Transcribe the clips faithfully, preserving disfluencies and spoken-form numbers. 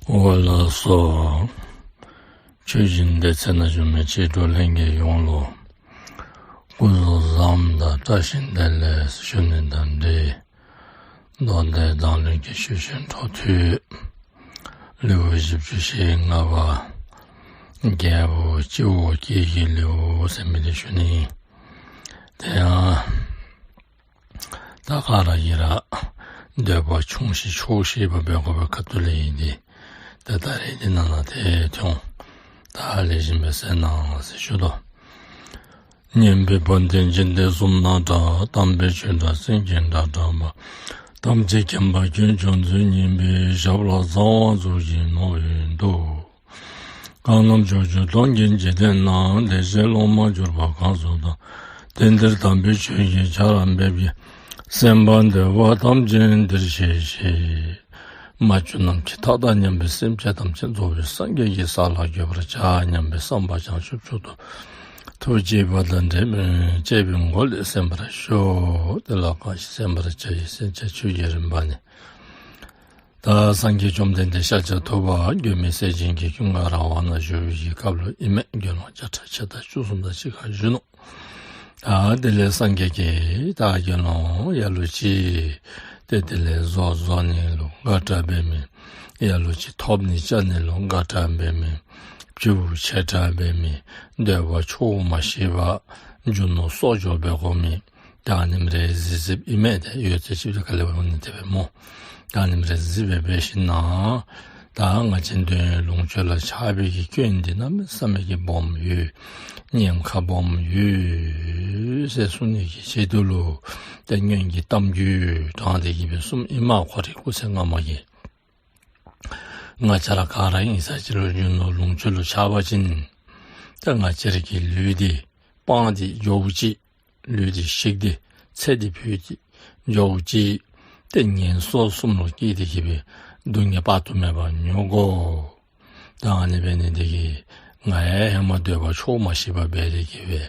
འོ་ལགས་སོ། ཆོས་སྦྱིན་སྡེ་ཚན་ནང་བཞུགས་མི་ཆོས་གྲོགས་ལྷན་རྒྱས་ཡོངས་ལུ་སྐུ་གཟུགས་བཟང་དང་བཀྲ་ཤིས་བདེ་ལེགས་ཞུ་ནི་དང་འབྲེལ། མདོ་སྡེ་མཛངས་བླུན་གྱི་ཞུ་ཞིང་འཕྲོ་མཐུད་ལེའུ་བཞི་བཅུ་ཞེ་ལྔ་པ་རྒྱལ་པོ་སྤྱི་བོ་སྐྱེས་ཀྱི་ལེའུ་ཟེར་མི་འདི་ཞུ་ནི། དེ་ཡང་ད་ག་ར་གིས་ར་འདོད་པ་ཆུང་ཤོས་ཆོག་ཤེས་པ་འབད་དགོ་པའི་ཁ་ཐུག་ལས་ཨིན་ཏེ། ད་ད་རེས་འདི་ནང་ན་དེ་ཐོན། ད་ལེགས་ཤོམ་སྦེ་གསན་གནང་ཟེར་ཞུ་དོ། སྙན་པའི་བ་དན་འཇིག་རྟེན་གསུམ་ན་གྲགས། དམ་པའི་ཆོས་སྒྲ་སེང་གེའི་སྒྲ་བསྒྲགས་པ། ཐམས་ཅད་མཁྱེན་པ་ཁྱོད་བྱོན་ཚུལ་ཉན་པའི། ཞབས་ལ་གསང་བ་རྫོགས་བྱེད་ནོར་བུའི་མདོག་གང་རྣམས་ཕྱོགས་བཅུ་སྟོང་གི་འཇིག་རྟེན་ན། བདེ་གཤེགས་སློབ་མར་གྱུར་པ་གང་སུ་དག་དེང་འདིར་དམ་པའི་ཆོས་ཀྱི་ཆར་འབེབས་ཀྱིས། གསན་པར་འདོད་པ་ཐམས་ཅད་འདིར་གཤེགས་ཤིག་མ་བཅོས་ནམ་མཁའི་མཐའ་དང་མཉམ་པའི་སེམས་ཅན་ཐམས་ཅད་རྫོགས་པའི་སངས་རྒྱས་ཀྱི་ས་ལ་འགོད་པར་བྱ་སྙམ་པའི་བསམ་པ་བྱང་ཆུབ་མཆོག་ཏུ་ཐུགས་བསྐྱེད་པ་དང་འབྲེལ་བའི་སྒོ་ལས་གསན་པར་ཞུ། དེ་ལ་གང་ཞིག་གསན་པར་བྱ་ཡི་གསན་བྱ་ཆོས་ཀྱི་རིམ་པ་ནི། ད་སངས་རྒྱས་བཅོམ་ལྡན་འདས་ཤཱཀྱ་ཐུབ་པ་མགོན་མེད་ཟས་སྦྱིན་གྱི་ཀུན་དགའ་ར་བ་ན་བཞུགས་པའི་སྐབས་ལུ་ཨིན་མས། དགེ་སློང་བརྒྱ་ཕྲག་ཕྱེད་དང་བཅུ་གསུམ་དང་གཅིག་ཁར་བཞུགས་ནུག་ད་དེ་ལས་སངས་རྒྱས་ཀྱིས་ད་དགེ་སློང་ལ་ལུ་ཅིག་ཏེ་དེ་ལས་བཟོ་བཟོ་ནི་ལུ་དགའ་དྲགས་འབད་མི། ལ་ལུ་ཅིག་ཐོབ་ནི་བཅའ་ནི་ལུ་དགའ་དྲགས་འབད་མི། སྤྱོད་པ་ཆེ་དྲགས་འབད་མི། འདོད་པ་ཆོག་མ་ཤེས་པར་རྒྱུ་ནོར་གསོག་འཇོག་འབད་དགོ་མི། ད་ཨ་ནེམ་རེ་གཟིགས་གཟིགསཔ་ཨིན་མས། ཏེ་ཡོད་ཚད་ཅིག་ལས་ག་ལས་འབད་འོང་ནི་དེ་སྦེ་སྨོ། ད་ཨ་ནེམ་རེ་གཟིགས་སྦེ་འབད་ཞིནམ་ལས་ད་ང་བཅས་དོན་ལོངས་སྤྱོད་ལུ་ཆགས་པའི་གི་སྐྱོན་འདི་གནམ་མེད་ས་མེད་ཀྱི་སྦོམ་ཡོད། ཉེན་ཁ་སྦོམ་ཡོད་ཟེར་གསུང་ནི་གི་ཆེད་དུ་ལུ་ཏེ་སྔོན་གྱི་གཏམ་རྒྱུད་དྲངས་ཏེ་གི་སྦེ་གསུངམ་ཨིན་མས། ཁོ་རའི་སྐུ་ཚེ་སྔ་མ་གི། ང་བཅས་ར་ག་ར་ཨིན་ས་ཅིག་ལུ་རྒྱུ་ནོར་ལོངས་སྤྱོད་ལུ་ཆགས་པ་ཅིན་ཏེ་ང་བཅས་ར་གི་ལུས་འདི་སྤངས་ཏེ་འགྱོཝ་ཅིག་ལུས་འདི་བཤིག་སྟེ་ཚེ་འདི་ཕུད་དེ་འགྱོཝ་ཅིག་ཏེ་ངན་སོང་གསུམ་ལུ་སྐྱེས་ཏེ་གི་སྦེ་སྡུག་བསྔལ་དཔག་ཏུ་མེད་པ་མྱོང་དགོ། ད་ཨ་ནི་འབད་ནི་འདི་གིས་ང་ཡང་ཧེ་མ་འདོད་པ་ཆོག་མ་ཤེས་པར་འབད་དེ་གི་སྦེ་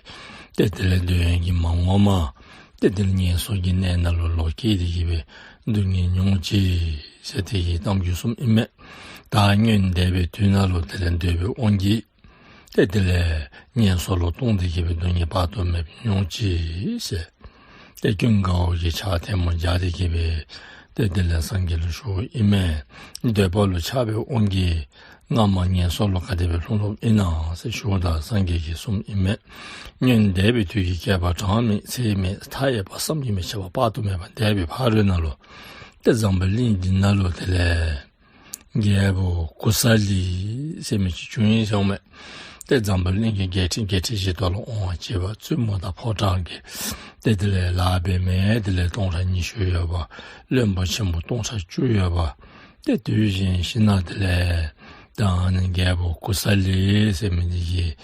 ཏེ་དེ་ལས་འདོད་ཡོན་གྱིས་མ་ངོམས་པར་ཏེ་དེ་ལས་ངན་སོང་གི་གནས་ནང་ལུ་ལོག་སྐྱེས་ཏེ་གི་སྦེ་སྡུག་བསྔལ་མྱོང་ཅི་ཟེར་དེ་གི་གཏམ་རྒྱུད་གསུངམ་ཨིན་མས། ད་སྔོན་འདས་པའི་དུས་ནང་ལུ་དེ་ལས་འདོད་པའི་དབང་གིས་ཏེ་དེ་ལས་ངན་སོང་ལུ་ལྟུང་སྟེ་གི་སྦེ་སྡུག་བསྔལ་དཔག་ཏུ་མེད་པ་མྱོང་ཅི་ཟེར། ཏེ་ཀུན་དགའ་བོ་གི་ཕྱག་ཐལ་མོ་སྦྱར་ཏེ་གི་སྦེ་ཏེ་དེ་ལས་སངས་རྒྱས་ལུ་ཞུཝ་ཨིན་མས། འདོད་པ་ལུ་ཆགས་པའི་དབང་གིས་སྔ་མ་ངན་སོང་ལུ་ག་དེ་སྦེ་ལྷུང་ལྷུངམ་ཨིན་ན་ཟེར་ཞུཝ་ད་སངས་རྒྱས་ཀྱིས་གསུངམ་ཨིན་མས། སྔོན་འདས་པའི་དུས་ཀྱི་བསྐལ་པ་གྲངས་མེད་ཚད་མེད་མཐའ་ཡས་པ་བསམ་གྱིས་མི་ཁྱབ་པ་དཔག་ཏུ་མེད་པ་འདས་པའི་ཕ་རོལ་ནང་ལུ་ཏེ་འཛམ་བུ་གླིང་འདི་ནང་ལུ་དེ་ལས་རྒྱལ་པོ་ཀུ་ས་ལི་ཟེར་མི་ཅིག་བྱུང་ཡི་ཟེར་ཨིན་མས། ཏེ་འཛམ་བུ་གླིང་གི་རྒྱལ་ཕྲན་བརྒྱད་ཁྲི་བཞི་སྟོང་ལུ་དབང་བྱེད་པ་བཙུན་མོ་དང་ཕོ་བྲང་གི་ཏེ་དེ་ལས་ལཱ་འབད་མི་དེ་ལས་སྟོང་ཕྲག་ཉི་ཤུ་ཡོད་པ། བློན་པོ་ཆེན་པོ་སྟོང་ཕྲག་བཅུ་ཡོད་པ། ཏེ་དུས་གཞན་ཅིག་ནང་དེ་ལས་ད་ཨ་ནི་རྒྱལ་པོ་ཀུ་ས་ལི་ཟེར་མི་འདི་གིས་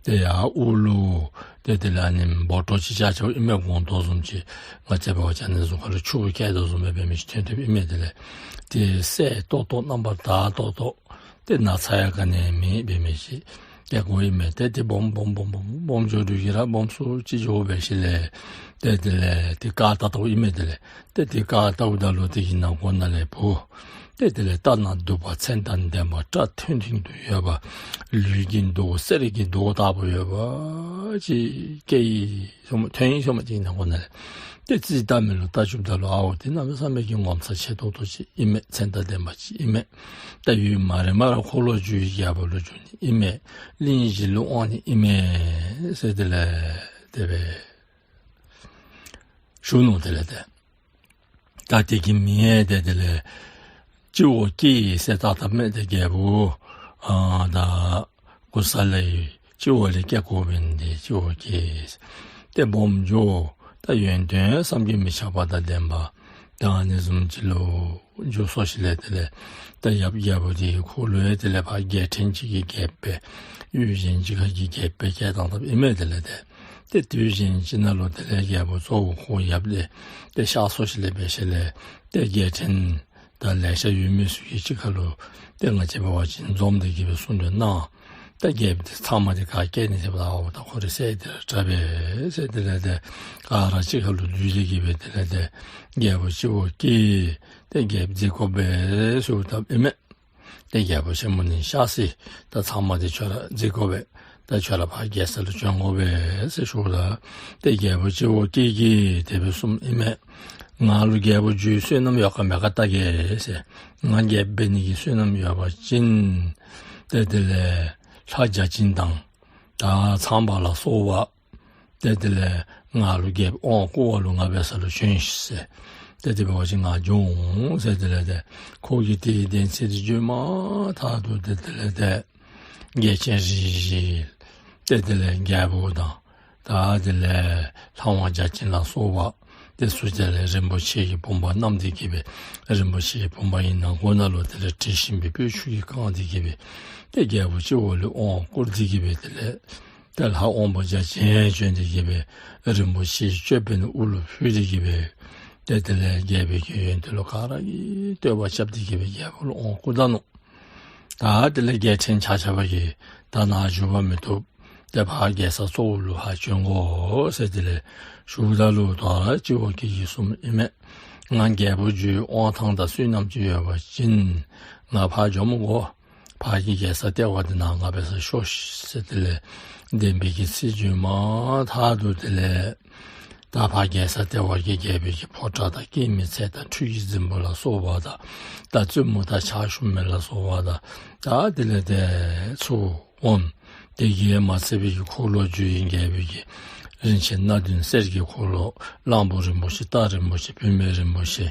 ཏེ་ཡར་དབུ་ལུ་ཏེ་དེ་ལས་ཨ་ནི་སྦོ་ཏོ་ཅིག་རྐྱབ་རྐྱབ་ཨིན་མས། སྒོང་རྡོག་བཟུམ་ཅིག་ང་བཅས་འབད་བ་ཅིན་ཨ་ནི་བཟུམ་ཁར་ལུ་ཆུ་བརྐྱལ་དོ་བཟུམ་སྦེ་འབད་མི་ཅིག་ཐོན་ཐོནམ་ཨིན་མས། དེ་ལས་ཏེ་སེར་ཏོག་ཏོ་རྣམ་པར་དག་ཏོག་ཏོ་ཏེ་ན་ཚ་ཡང་ག་ནི་མེད་འབད་མི་ཅིག་ཏེ་གོཝ་ཨིན་མས། ཏེ་དེ་སྦོམ་སྦོམ་སྦོམ་སྦོམ་སྦོམ་འགྱོ་དོ་གི་ར་སྦོམ་སུ་ཅིག་འགྱོ་འབད་ཞིནམ་ལས་ཏེ་དེ་ལས་ཏེ་བཀག་བཏང་དོ་ཨིན་མས། དེ་ལས་ཏེ་དེ་བཀག་བཏངམ་ད་ལུ་དེ་གི་ནང་ཁོག་ནང་ལས་བུ་ཏེ་དེ་ལས་ལྟ་ན་སྡུག་པ་མཚན་དང་ལྡན་པ་སྐྲ་མཐོན་མཐིང་དུ་ཡོད་པ། ལུས་ཀྱི་མདོག་གསེར་གྱི་མདོག་ལྟ་བུ་ཡོད་པ་ཅིག་སྐྱེས་ཡི་ཟེར་ཨིན་མས། ཐོན་ཡི་ཟེར་ཨིན་མས། དེ་གི་ནང་ཁོག་ནང་ལས་ཏེ་རྩིས་བལྟ་མི་ལུ་བལྟ་བཅུགཔ་ད་ལུ་ཨའོ་དེ་གནམ་མེད་ས་མེད་ཀྱི་ངོ་མཚར་ཆེ་ཏོག་ཏོ་ཅིག་ཨིན་མས། མཚན་དང་ལྡན་པ་ཅིག་ཨིན་མས། ད་ཡུན་མ་རིངམ་ར་འཁོར་ལོས་སྒྱུར་བའི་རྒྱལ་པོ་ལུ་འགྱུར་ནི་ཨིན་མས། གླིང་བཞི་ལུ་དབང་ནི་ཨིན་མས་ཟེར་དེ་ལས་དེ་སྦེ་ཞུ་ནུག། དེ་ལས་ཏེ་ད་དེ་གི་མིང་ཡང་ཏེ་དེ་ལས་སྤྱི་བོ་སྐྱེས་ཟེར་བཏགས་བཏགསཔ་མས། ཏེ་རྒྱལ་པོ་ཨ་ད་ཀུ་ས་ལི་སྤྱི་བོ་ལས་སྐྱེས་དགོ་པས་ཏེ་སྤྱི་བོ་སྐྱེས། ཏེ་སྦོམ་འགྱོ། ད་ཡོན་ཏན་བསམ་གྱིས་མི་ཁྱབ་པ་དང་ལྡན་པ་ད་ཨ་ནི་བཟུམ་ཅིག་ལུ་འགྱུར་སོ་ཞིནམ་ལས་དེ་ལས་ད་ཡབ་རྒྱལ་པོ་དེ་གིས་ཁོ་ལུ་ཡང་དེ་ལས་ཕར་རྒྱལ་ཕྲན་ཅིག་གི་རྒྱལཔོ་སྦེ་ཡུལ་གཞན་ཅིག་ཁར་གྱི་རྒྱལཔོ་སྦེ་བསྐོས་བཏང་བཏངམ་ཨིན་མས། དེ་ལས་ཏེ་ཏེ་དུས་གཞན་ཅིག་ནང་ལུ་དེ་ལས་རྒྱལ་པོ་གཙོ་བོ་ཁོ་ཡབ་དེ་ཏེ་གཤགས་སོ་ཞིནམ་ལས་འབད་ཞིནམ་ལས་ཏེ་རྒྱལ་ཕྲན་ད་ལེ་ཤ་ཡོད་མི་ཚུ་གིས་གཅིག་ཁར་ལུ་ཏེ་ང་བཅས་འབད་བ་ཅིན་འཛོམས་ཏེ་གི་སྦེ་གསུང་གྲོས་གནང་། ད་རྒྱལཔོ་དེ་ཚབ་མ་དེ་ག་བསྐོ་ནི་ཟེརཝ་ད་ཨའོ་ད་ཁོ་རའི་སྲས་དེ་ར་དྲག་པས་ཟེར་དེ་ལས་ཏེ་ག་ར་གཅིག་ཁར་ལུ་འདུས་ཏེ་གི་སྦེ་དེ་ལས་ཏེ་རྒྱལ་པོ་སྤྱི་བོ་སྐྱེས་ཏེ་རྒྱལཔོ་མཛད་དགོ་པས་ཟེར་བཏངམ་ཨིན་མས། ཏེ་རྒྱལ་པོ་ཆེན་མོ་ནི་གཤགས་ཅི། ད་ཚབ་མ་འདི་ཁྱོད་ར་འཛིན་དགོ་པས། ད་ཁྱོད་ར་ཕར་རྒྱལ་ས་ལུ་བྱོན་དགོ་པས་ཟེར་ཞུཝ་ད། ཏེ་རྒྱལ་པོ་སྤྱི་བོ་སྐྱེས་ཀྱིས་དེ་སྦེ་གསུངམ་ཨིན་མས། ང་ལུ་རྒྱལ་པོ་འགྱུར་བའི་བསོད་ནམས་ཡོད་ག་མེད་ག་བལྟ་གེ་ཟེར། ང་རྒྱལཔོ་འབད་ནི་གི་བསོད་ནམས་ཡོད་པ་ཅིན་ཏེ་དེ་ལས་ལྷ་བརྒྱ་བྱིན་དང་ད་ཚངས་པ་ལ་སོགས་པ་ཏེ་དེ་ལས་ང་ལུ་རྒྱལཔོ་དབང་བསྐུར་བ་ལུ་ང་འབད་ས་ལུ་བྱོན་ཤིག་ཟེར། ཏེ་དེ་འབད་བ་ཅིན་ང་འབྱོན་འོང་ཟེར། དེ་ལས་ཏེ་ཁོ་གིས་དེའི་བདེན་ཚིག་འདི་བརྗོད་མ་ཐག་ཏུ་ཏེ་དེ་ལས་ཏེ་རྒྱལ་ཆེན་རིགས་བཞི་ཏེ་དེ་ལས་རྒྱལ་པོ་དང་ད་དེ་ལས་ལྷ་དབང་བརྒྱ་བྱིན་ལ་སོགས་པ་དེ་ཚུ་དེ་ལས་རིན་པོ་ཆེ་གི་བུམ་པ་བསྣམས་ཏེ་གི་སྦེ་རིན་པོ་ཆེའི་བུམ་པ་ཨིན་ན་གོ་ན་ལུ་དེ་ལས་དྲི་ཞིམ་པའི་སྤོས་ཆུ་གིས་བཀང་སྟེ་གི་སྦེ་ཏེ་རྒྱལ་པོ་སྤྱི་བོ་ལུ་དབང་བསྐུར་ཏེ་གི་སྦེ་དེ་ལས་ཏེ་ལྷ་དབང་པོ་བརྒྱ་བྱིན་བྱོན་ཏེ་གི་སྦེ་རིན་པོ་ཆེའི་ཅོད་པན་དབུ་ལུ་ཕུལ་ཏེ་གི་སྦེ་ཏེ་དེ་ལས་རྒྱལ་པོའི་གི་ཡོན་ཏན་ལུ་ག་ར་གིས་བསྟོད་པ་རྐྱབ་སྟེ་གི་སྦེ་རྒྱལ་པོ་ལུ་དབང་བསྐུར་ད་ནུག། ད་དེ་ལས་རྒྱལ་ཕྲན་ཆ་ཁྱབ་ཀྱིས་ད་ནཱ་བཞུགས་པ་མི་བཏུབ། ཏེ་ཕར་རྒྱལ་ས་གཙོ་བོ་ལུ་ཕར་བྱོན་དགོ་ཟེར་དེ་ལས་ཞུཝ་ད་ལུ་ད་རུང་སྤྱི་བོ་སྐྱེས་ཀྱིས་གསུངམ་ཨིན་མས། ང་རྒྱལ་པོ་འགྱུར་བའི་དབང་ཐང་དང་བསོད་ནམས་ཅིག་ཡོད་པ་ཅིན་ང་ཕར་འགྱོ་མི་དགོ། ཕར་གྱི་རྒྱལ་ས་ལྟེ་བ་འདི་ནཱ་ང་འབད་སར་ཤོག་ཤིག་ཟེར་དེ་ལས་བདེན་པའི་གི་ཚིག་བརྗོད་མ་ཐག་ཏུ་དེ་ལས་ད་ཕར་རྒྱལ་ས་ལྟེ་བ་གི་རྒྱལ་པོའི་གི་ཕོ་བྲང་དང་སྐྱེད་མོས་ཚལ་དང་ཁྲུས་ཀྱི་རྫིང་བུ་ལ་སོགས་པ་དང་ད་བཙུན་མོ་དང་ཕྱག་ཞུ་མི་ལ་སོགས་པ་དང་ད་དེ་ལས་དེ་ཚུ་འོང་། དེ་གིས་མ་ཚད་པའི་གི་འཁོར་ལོས་སྒྱུར་བའི་རྒྱལ་པོའི་གི་རིན་ཆེན་སྣ་བདུན་གསེར་གྱི་འཁོར་ལོ་གླང་པོ་རིན་པོ་ཆེ་སྟག་རིན་པོ་ཆེ་བུད་མེད་རིན་པོ་ཆེ་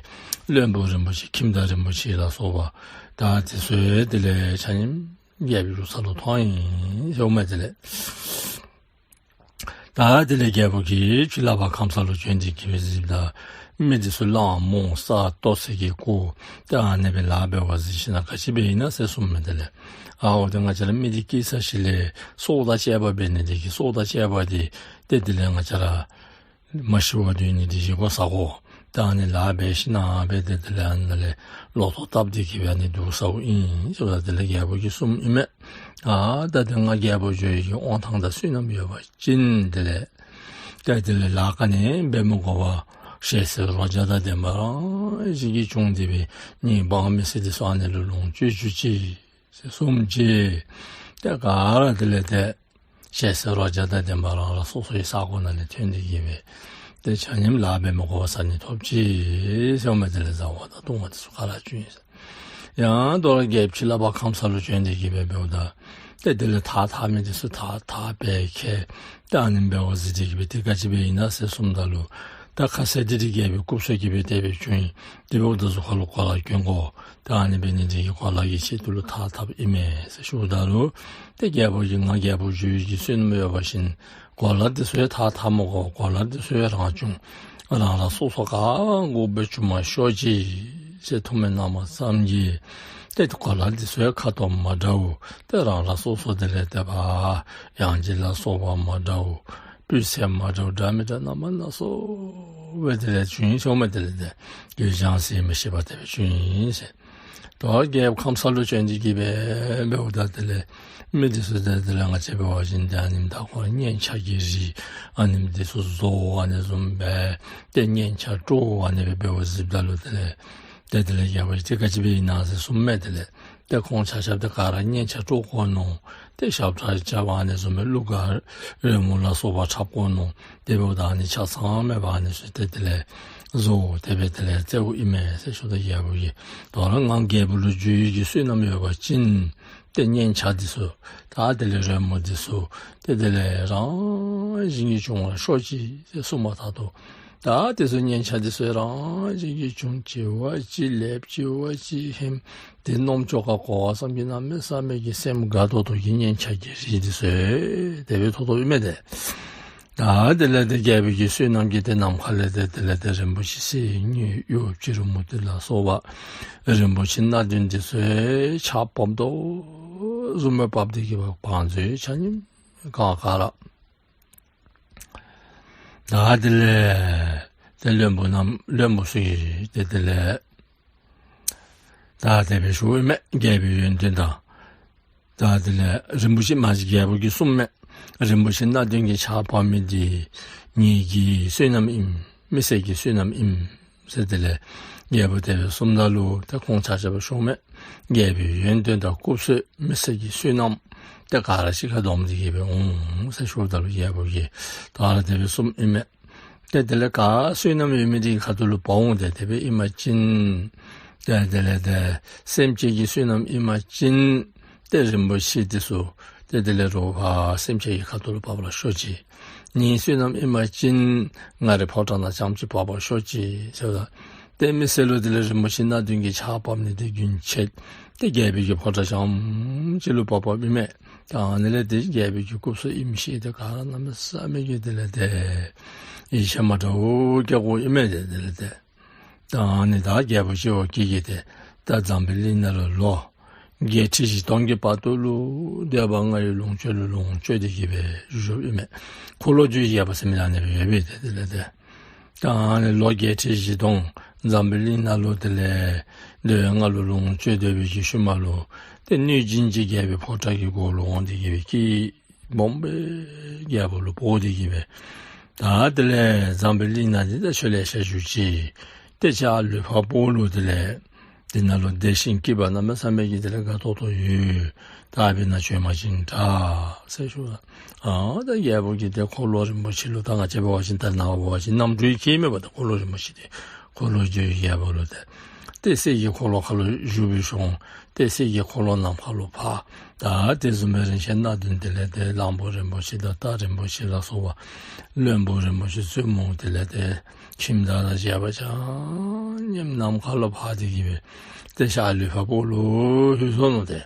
བློན་པོ་རིན་པོ་ཆེ་ཁྱིམ་བདག་རིན་པོ་ཆེ་ལ་སོགས་པ་ད་དེ་ཚུ་དེ་ལས་ཆ་མཉམ་རྒྱལ་པོའི་བཞུགས་ས་ལུ་ཐོན་ཡི་ཟེརཝ་མས། དེ་ལས་ད་དེ་ལས་རྒྱལ་པོ་གིས་ཕྱི་ལུ་ཕར་ཁམས་སངས་ལུ་བྱོན་ཏེ་གི་སྦེ་གཟིགསཔ་ད་མི་འདི་ཚུ་གླང་རྨོ་ས་ལྟོ་ཚེར་གྱི་སྐུ་ད་ཨ་ནི་སྦེ་ལཱ་འབད་བ་གཟིགས་ཞིན་ན་ག་ཅི་འབད་ཨིན་ན་ཟེར་གསུངམ་མས། དེ་ལས་ཨའོ་ཏེ་ང་བཅས་ར་མི་འདི་སྐྱེས་ས་ཅིག་ལས་སྲོག་དང་བཅས་པ་འབད་ནི་འདི་གིས་སྲོག་དང་བཅས་པ་འདི་ཏེ་དེ་ལས་ང་བཅས་ར་མ་ཤི་བར་སྡོད་ནི་འདི་བཞེས་སྒོ་བཟའ་དགོ། ད་ཨ་ནི་ལཱ་འབད་ཞིན་ན་འབད་དེ་དེ་ལས་ཨ་ནི་ལས་ལོ་ཐོག་བཏབ་སྟེ་གི་སྦེ་ཨ་ནི་འདུག་ཟེརཝ་ཨིན་ཟེརཝ་ད་དེ་ལས་རྒྱལ་པོ་གིས་གསུངམ་ཨིན་མས། ཨ་ད་དེ་ང་རྒྱལ་པོ་འགྱུར་བའི་གི་དབང་ཐང་དང་བསོད་ནམས་ཡོད་པ་ཅིན་དེ་ལས་ད་དེ་ལས་ལཱ་ག་ནི་འབད་མི་དགོ་པར་ཞལ་ཟས་རོ་བརྒྱ་དང་ལྡན་པ་རང་བཞིན་གྱིས་བྱུང་སྟེ་སྦེ་ངེའི་འབངས་མི་སེར་འདི་ཚུ་ཨ་ནི་ལུ་ལོངས་སྤྱོད་བཅུག་ཅིག་ཟེར་གསུངམ་ཅིག། ཏེ་ག་ར་དེ་ལས་ཏེ་ཞལ་ཟས་རོ་བརྒྱ་དང་ལྡན་པ་རང་རང་སོ་སོའི་ས་གོ་ནང་ལས་ཐོན་ཏེ་གི་སྦེ་ཏེ་ཆ་མཉམ་ལཱ་འབད་མི་དགོ་པར་ཟ་ནི་ཐོབ་ཅི་ཟེརཝ་མས། དེ་ལས་བཟའ་བ་དང་བཏུང་བ་འདི་ཚུ་ག་ར་བྱུང་ཡི་ཟེར། ཡང་དོ་རུང་རྒྱལཔོ་ཕྱི་ལུ་ཕར་ཁམས་སངས་ལུ་བྱོན་ཏེ་གི་སྦེ་འབདཝ་ད་ཏེ་དེ་ལས་ཐགས་འཐག་མི་འདི་ཚུ་ཐགས་འཐག་སྦེ་ཁྱེར་ད་ཨ་ནི་འབད་བ་གཟིགས་ཏེ་གི་སྦེ་ཏེ་ག་ཅི་འབད་ཨིན་ན་ཟེར་གསུངམ་ད་ལུ་ད་ཁ་ཟས་འདི་རྒྱལ་པོའི་སྐུ་བསོད་ཀྱིས་སྦེ་དེ་སྦེ་བྱུང་ཡི། དེ་འབདཝ་ད་གཟུགས་ཁ་ལུ་གོ་ལ་གྱོན་དགོ། ད་ཨ་ནི་འབད་ནི་འདི་གིས་གོ་ལ་གི་ཆེད་དུ་ལུ་ཐགས་འཐགཔ་ཨིན་མས་ཟེར་ཞུཝ་ད་ལུ་ཏེ་རྒྱལ་པོ་གིས་ང་རྒྱལ་པོ་འགྱུར་བའི་གི་བསོད་ནམས་ཡོད་པ་ཅིན་གོ་ལ་འདི་ཚུ་ཡང་ཐགས་འཐག་མི་དགོ། གོ་ལ་འདི་ཚུ་ཡང་རང་བྱུང་རང་རང་སོ་སོ་ག་དགོ་པའི་བྱུང་མ་ཤོག་ཅིག་ཟེར་ཐུགས་སྨོན་གནངམ་ཙམ་གྱིས་ཏེ་གོ་ལ་འདི་ཚུ་ཡང་ཁ་དོག་མ་འདྲཝ་ཏེ་རང་རང་སོ་སོ་དེ་ལས་ཏེ་ཕར་ཡང་ལྕི་ལ་སོགས་པ་མ་འདྲཝ་སྤུས་ཚད་མ་འདྲཝ་འདྲ་མི་འདྲ་རྣམ་པ་སྣ་ཚོགས་སྦེ་དེ་ལས་བྱུང་ཡི་ཟེརཝ་མས། དེ་ལས་ཏེ་ཡུལ་ལྗང་སེ་མི་ཤེས་པ་དེ་སྦེ་བྱུང་ཡི་ཟེར། དོ་རུང་རྒྱལཔོ་ཁམས་སངས་ལུ་བྱོན་ཏེ་གི་སྦེ་འབདཝ་ད་དེ་ལས་མི་འདི་ཚུ་ཏེ་དེ་ལས་ང་བཅས་འབད་བ་ཅིན་ཏེ་ཨ་ནེམ་ད་ཁོ་སྙན་ཆ་གི་རིགས་ཨ་ནེམ་འདི་ཚུ་བཟོ་ཨ་ནི་བཟུམ་སྦེ་ཏེ་སྙན་ཆ་དཀྲོལ་ཨ་ནི་སྦེ་འབད་བ་གཟིགསཔ་ད་ལུ་དེ་ལས་ཏེ་དེ་ལས་རྒྱལ་པོ་གིས་ཏེ་ག་ཅི་འབད་ཨིན་ན་ཟེར་གསུངམ་མས། དེ་ལས་ཏེ་ཁོང་ཆ་ཁྱབ་ཏེ་ག་ར་སྙན་ཆ་དཀྲོལ་དགོ་མནོ། ཏེ་ཞབས་ཁྲ་རྐྱབ་ཨ་ནི་བཟུམ་སྦེ་གླུ་གར་རོལ་མོ་ལ་སོགས་པ་འཁྲབ་དགོ་མནོ། དེ་འབདཝ་ད་ཨ་ནི་ཆ་ཚང་མེད་པར་ཨ་ནི་ཚུ་ཏེ་དེ་ལས་བཟོ་དེ་སྦེ་དེ་ལས་རྩེཝ་ཨིན་མས་ཟེར་ཞུཝ་ད་རྒྱལ་པོ་གིས་དོ་རུང་ང་རྒྱལ་པོ་ལུ་འགྱུར་བའི་གི་བསོད་ནམས་ཡོད་པ་ཅིན་ཏེ་སྙན་ཆ་འདི་ཚུ་ད་དེ་ལས་རོལ་མོ་འདི་ཚུ་ཏེ་དེ་ལས་རང་བཞིན་གྱིས་བྱུང་བར་ཤོག་ཅིག་ཟེར་གསུངས་མ་ཐག་ཏུ་ད་དེ་ཚུ་སྙན་ཆ་འདི་ཚུ་རང་བཞིན་གྱིས་བྱུང་། གཅིག་བ་གཅིག་ལེགསཔ་གཅིག་བ་གཅིག་ཧིང་། དེ་རྣམ་ཅོ་ཁར་གོ་བ་ཙམ་གྱིས་གནམ་མེད་ས་མེད་ཀྱི་སེམས་དགའ་ཏོག་ཏོ་གི་སྙན་ཆ་གི་རིགས་འདི་ཚུ་དེ་སྦེ་ཐོགས་ཐོགསཔ་ཨིན་མས། ཏེ་ད་དེ་ལས་ཏེ་རྒྱལ་པོའི་གི་བསོད་ནམས་ཀྱིས་ཏེ་ནམ་མཁའ་ལས་ཏེ་དེ་ལས་ཏེ་རིན་པོ་ཆེ་གསེར་དངུལ་གཡུ་བྱུ་རུ་མུ་ཏིག་ལ་སོགས་པ་རིན་པོ་ཆེ་སྣ་བདུན་འདི་ཚུ་ཆརཔ་བབས་དོ་བཟུམ་སྦེ་བབས་ཏེ་གི་བང་མཛོད་ཆ་མཉམ་གང་ག་ར་ད་དེ་ལས་ཏེ་བློན་པོ་རྣམས་བློན་པོ་ཚུ་གིས་ཏེ་དེ་ལས་ད་དེ་སྦེ་ཞུཝ་ཨིན་མས། རྒྱལ་པོའི་ཡོན་ཏན་དང་ད་དེ་ལས་རིན་པོ་ཆེ་མ་གཞི་རྒྱལ་པོ་གིས་གསུངམ་མས། རིན་པོ་ཆེ་སྣ་བདུན་གྱི་ཆརཔ་བབས་མི་འདི་ངེ་གི་བསོད་ནམས་ཨིན། མི་སེར་གྱི་བསོད་ནམས་ཨིན་ཟེར། དེ་ལས་ རྒྱལ་པོ་དེ་སྦེ་གསུངམ་ད་ལུ་ཏེ་ཁོང་ཆ་ཁྱབ་ཤོང་མས། རྒྱལ་པོའི་ཡོན་ཏན་དང་སྐུ་བསོད་མི་སེར་གྱི་བསོད་ནམས་ཏེ་ག་ར་གཅིག་ཁར་བསྡོམས་ཏེ་གི་སྦེ་འོང་ཟེར་ཞུཝ་ད་ལུ་རྒྱལ་པོ་གིས་ད་རུང་དེ་སྦེ་གསུངམ་ཨིན་མས། ཏེ་དེ་ལས་ག་བསོད་ནམས་ཡོད་མི་དེ་གི་ཁ་ཐུག་ལུ་འབག་འོང་སྟེ་དེ་སྦེ་ཨིན་པ་ཅིན་ཏེ་དེ་ལས་ཏེ་སེམས་ཅན་གྱི་བསོད་ནམས་ཨིན་པ་ཅིན་ཏེ་རིན་པོ་ཆེ་དེ་ཚུ་ཏེ་དེ་ལས་རོགས་ཕར་སེམས་ཅན་གྱི་ཁ་ཐུག་ལུ་འབག་པར་ཤོག་ཅིག། ངེའི་བསོད་ནམས་ཨིན་པ་ཅིན་ང་རའི་ཕོ་བྲང་ནང་རྐྱངམ་ཅིག་འབག་པར་ཤོག་ཅིག་ཟེརཝ་ད་ཏེ་མི་སེར་ལུ་དེ་ལས་རིན་པོ་ཆེ་སྣ་བདུན་གྱི་ཆརཔ་ཕབ་ནི་དེ་རྒྱུན་ཆད། ཏེ་རྒྱལ་པོའི་གི་ཕོ་བྲང་རྐྱངམ་ཅིག་ལུ་འབག་འབགཔ་ཨིན་མས། ད་ཨ་ནི་ལས་ཏེ་རྒྱལ་པོའི་གི་སྐུ་བསོད་ཨིནམ་ཤེས་ཏེ་ག་ར་གནམ་མེད་ས་མེད་ཀྱི་དེ་ལས་ཏེ་ཡིད་ཆེས་མ་འདྲཝ་སྐྱེ་དགོཔ་ཨིན་མས། ཏེ་དེ་ལས་ཏེ་ད་ཨ་ནི་ད་རྒྱལ་པོ་སྤྱི་བོ་སྐྱེས་ཀྱིས་ཏེ་ད་འཛམ་བུའི་གླིང་ནང་ལུ་ལོ་བརྒྱད་ཁྲི་བཞི་སྟོང་གི་བར་དུ་ལུ་འདོད་པ་ལྔ་ཡི་ལོངས་སྤྱོད་ལུ་ལོངས་སྤྱོད་དེ་གི་སྦེ་བཞུགསཔ་ཨིན་མས། འཁོར་ལོས་སྒྱུར་བའི་རྒྱལ་པོ་ཟེར་མི་ཨ་ནི་སྦེ་ཡོད་པས། ཏེ་དེ་ལས་ཏེ་ད་ཨ་ནི་ལོ་བརྒྱད་ཁྲི་བཞི་སྟོང་འཛམ་བུའི་གླིང་ནང་ལུ་དེ་ལས་འདོད་ལྔ་ལུ་ལོངས་སྤྱོད་སྡོད་པའི་གི་ཤུལ་མ་ལུ་ཏེ་གནོད་སྦྱིན་གྱིས་རྒྱལ་པོའི་ཕོ་བྲང་གི་སྒོ་ལུ་འོང་སྟེ་གི་སྦེ་སྐད་སྦོམ་སྦེ་རྒྱལ་པོ་ལུ་འབོ་སྟེ་གི་སྦེ་ད་དེ་ལས་འཛམ་བུའི་གླིང་ནང་འདི་ད་ཆོས་ལེ་ཤ་བཞུགས་ཅི། ཏེ་ཁྱེད་ལུས་འཕགས་པོ་ལུ་དེ་ལས་དེ་ནང་ལུ་བདེ་ཞིང་སྐྱིད་པ་གནམ་མེད་ས་མེད་ཀྱི་དེ་ལས་དགའ་ཏོག་ཏོ་ཡོད། ད་དཔེར་ན་བྱོན་པ་ཅིན་དྲག་ཟེར་ཞུཝ་ད་ཨ་ད་རྒྱལ་པོ་གིས་ཏེ་འཁོར་ལོ་རིན་པོ་ཆེ་ལུ་ད་ང་བཅས་འབད་བ་ཅིན་ད་ནངས་པ་འབད་བ་ཅིན་རྣམ་སྤྲུལ་གྱི་མེན་པ། ད་འཁོར་ལོ་རིན་པོ་ཆེ་དེ་འཁོར་ལོས་སྒྱུར་བའི་རྒྱལ་པོ་ལུ་ཏེ་ཏེ་གསེར་གྱི་འཁོར་ལོ་ཁ་ལུ་བཞུགས་པའི་ཤོང་། ཏེ་གསེར་གྱི་འཁོར་ལོ་ནམ་མཁའ་ལུ་འཕགས། ད་དེ་བཟུམ་སྦེ་རིན་ཆེན་སྣ་བདུན་དེ་ལས་ཏེ་གླང་པོ་རིན་པོ་ཆེ་དང་སྟག་རིན་པོ་ཆེ་ལ་སོགས་པ་བློན་པོ་རིན་པོ་ཆེ་བཙུན་མོ་དེ་ལས་ཏེ་ཁྱིམ་བདག་དང་བཅས་པ་ཆ་མཉམ་ནམ་མཁའ་ལུ་འཕགས་ཏེ་གི་སྦེ་ཏེ་ཁྱེད་ལུས་འཕགས་པོ་ལུ་ལྷོད་སོ་ནུག་ཏེ།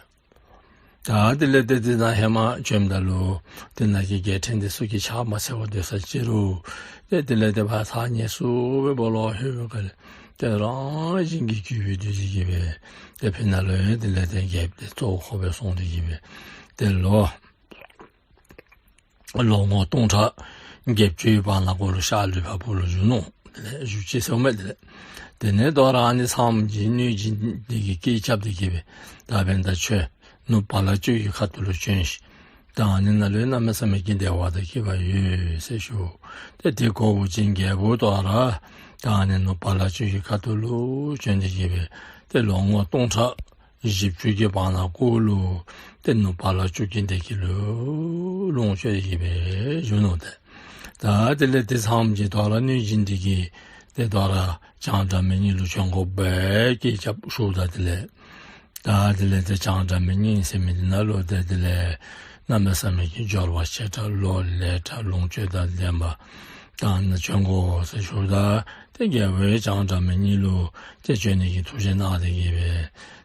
ད་དེ་ལས་ཏེ་དེ་ནང་ཧེ་མ་བྱོནམ་ད་ལུ་དེ་ནང་གི་རྒྱལ་ཕྲན་དེ་ཚུ་གིས་ཕྱག་མ་འཚལ་བར་སྡོད་ས་ཅི་རུང་ཏེ་དེ་ལས་ཏེ་ཕར་ཐག་ཉེ་སུ་སྦེ་སྦོ་ལོགས་ལྷོད་པའི་སྒང་ལས་ཏེ་རང་བཞིན་གྱིས་གུས་པས་འདུད་དེ་གི་སྦེ་ཏེ་ཕི་ནང་ལུ་ཡང་དེ་ལས་ཏེ་རྒྱལཔོ་དེ་གཙོ་བོ་ཁོ་སྦེ་སོང་སྟེ་གི་སྦེ་ཏེ་ལོ་ལོ་ངོ་སྟོང་ཕྲག་བརྒྱད་ཅུའི་བར་ན་གུ་ལུ་ཁྱེད་ལུས་འཕགས་པོ་ལུ་བཞུགས་ནུག། དེ་ལས་བཞུགས་ཅི་ཟེརཝ་མས། དེ་ལས་དེ་ནས་དོ་རུང་ཨ་ནི་ཚངས་པའི་གནོད་སྦྱིན་དེ་གིས་སྐད་རྐྱབ་སྟེ་གི་སྦེ་ད་དཔེར་ན་ད་ཁྱོད་ནུབ་བ་ལང་སྤྱོད་ཀྱི་ཁ་ཐུག་ལུ་བྱོན་ཤིག། ད་ཨ་ནི་ནང་ལུ་གནམ་མེད་ས་མེད་ཀྱི་བདེ་བ་དང་སྐྱིད་པ་ཡོད་ཟེར་ཞུ། ཏེ་དེ་གོ་བ་ཅིན་རྒྱལ་པོ་དོ་རུང་ད་ཨ་ནི་ནུབ་བ་ལང་སྤྱོད་ཀྱི་ཁ་ཐུག་ལུ་བྱོན་ཏེ་གི་སྦེ་ཏེ་ལོ་ངོ་སྟོང་ཕྲག་བཞི་བཅུ་གི་བར་ན་གུ་ལུ་ཏེ་ནུབ་བ་ལང་སྤྱོད་ཀྱི་བདེ་སྐྱིད་ལུ་ལོངས་སྤྱོད་དེ་གི་སྦེ་བཞུགས་ནུག་ཏེ། ད་དེ་ལས་ཏེ་ཚངས་པའི་དོ་རུང་གནོད་སྦྱིན་དེ་གིས་ཏེ་དོ་རུང་བྱང་སྒྲ་མི་སྙན་ལུ་བྱོན་དགོ་པའི་སྐད་རྐྱབ་ཞུཝ་ད་དེ་ལས་ད་དེ་ལས་ཏེ་བྱང་སྒྲ་མི་སྙན་ཟེར་མི་དེ་ནང་ལུ་ཏེ་དེ་ལས་གནམ་མེད་ས་མེད་ཀྱི་འབྱོར་པ་ཆེ་དྲགས་ལོ་ལེགས་དྲགས་ལོངས་སྤྱོད་དང་ལྡན་པ་ད་ནཱ་བྱོན་དགོ་ཟེར་ཞུཝ་ད་ཏེ་རྒྱལ་པོ་བྱང་སྒྲ་མི་སྙན་ལུ་ཏེ་བྱོན་ནི་གི་ཐུགས་བཞེད་གནང་སྟེ་གི་སྦེ་